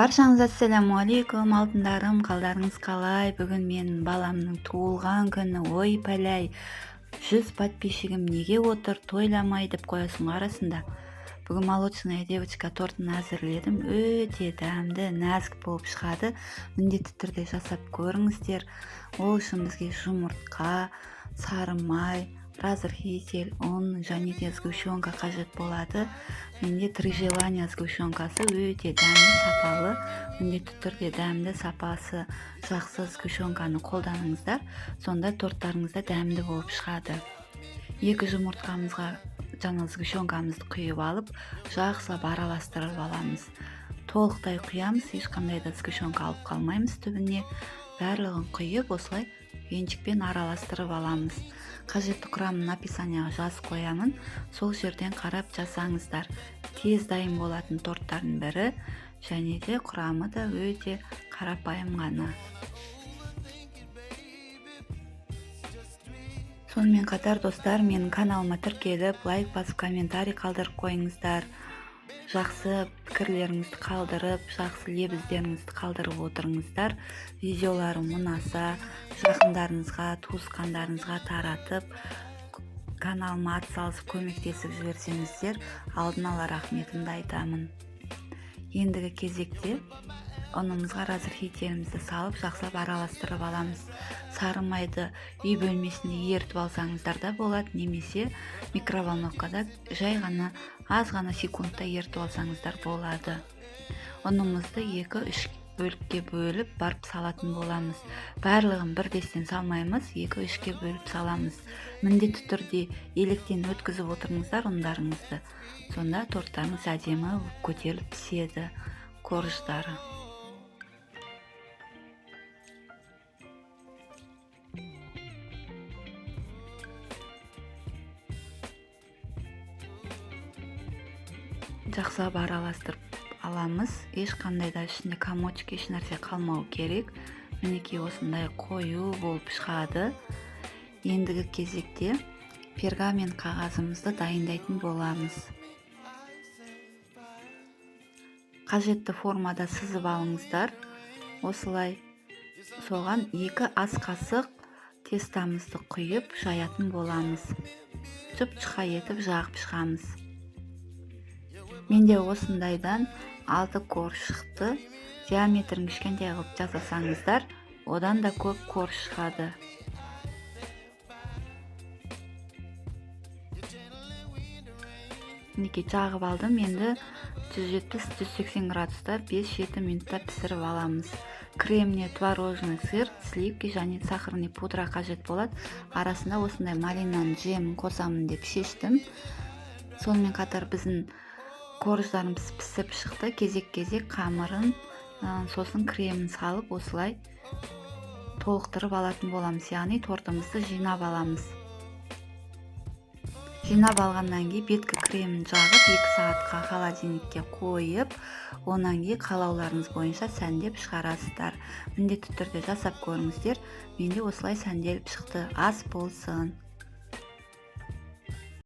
Баршаңызға ассалаумағалейкум, алтындарым, қалдарыңыз қалай? Бүгін менің баламның туылған күні. Ой пәләй, 100 подписчигім неге отыр, тойламай деп қоясың арасында. Бүгін молочная девочка тортын әзірледім. Өте дәмді, нәзік болып шығады. Міндетті түрде жасап көріңіздер. Ол үшін бізге жұмыртқа, сары май, разрыхлитель, ұн және де сгущенка қажет болады. Менде Три желания сгущенкасы өте дәмді, сапалы. Міндетті түрде дәмді, сапасы жақсы сгущенканы қолданыңыздар. Сонда торттарыңыз да дәмді болып шығады. 2 жұмыртқамызға жаңа сгущенкамызды құйып алып, жақсылап араластырып аламыз. Толықтай құямыз, ешқандай да сгущенка алып қалмаймыз түбіне. Барлығын құйып, осылай венчикпен араластырып аламыз. Қажетті құрамын описанияға жазып қоямын. Сол жерден қарап жасаңыздар. Тез дайын болатын торттардың бірі, және де құрамы да өте қарапайым ғана. Сонымен қатар, достар, менің каналыма тіркеліп, лайк басып, комментарий қалдырып қойыңыздар. Жақсы пікірлеріңізді қалдырып, жақсы лебіздеріңізді қалдырып отырыңыздар. Видеоларым ұнаса, жақындарыңызға, туысқандарыңызға таратып, каналыма атсалысып көмектесіп жіберсеңіздер, алдын ала рахметімді айтамын. Ендігі кезекте ұнымызға разрыхлителімізді салып, жақсылап араластырып аламыз. Сары майды үй бөлмесінде ерітіп алсаңыздар да болады, немесе микроволновкада жай ғана аз ғана секундта ерітіп алсаңыздар болады. Ұнымызды 2-3 бөлікке бөліп барып салатын боламыз. Барлығын бірдестен салмаймыз, 2-3-ке бөліп саламыз. Міндетті түрде електен өткізіп отырыңыздар ұндарыңызды. Сонда торттарыңыз әдемі көтеріліп піседі, корждары. Жақсылап араластырып аламыз. Ешқандай да ішінде комочек, еш нәрсе қалмау керек. Мінекей, осындай қою болып шығады. Ендігі кезекте пергамент қағазымызды дайындайтын боламыз. Қажетті формада сызып алыңыздар. Осылай соған 2 ас қасық тестамызды құйып жаятын боламыз. Жұп-жұқа етіп жағып шығамыз. Менде осындайдан 6 корж шықты. Диаметрін кішкентай қылып жасасаңыздар, одан да көп корж шығады. Мінекей, жағып алдым. Енді 170-180 градуста 5-7 минутта пісіріп аламыз. Креміне творожный сыр, сливки және сахарный пудра қажет болады. Арасында осындай малинаның джемін қосамын деп шештім. Сонымен қатар біздің корждарымыз пісіп шықты. Кезек-кезек қамырын, сосын кремін салып, осылай толықтырып алатын боламыз. Яғни тортымызды жинап аламыз. Жинап алғаннан кейін беткі кремін жағып, 2 сағатқа холодильникке қойып, онан кейін қалауларыңыз бойынша сәндеп шығарасыздар. Міндетті түрде жасап көріңіздер. Менде осылай сәнделіп шықты. Ас болсын.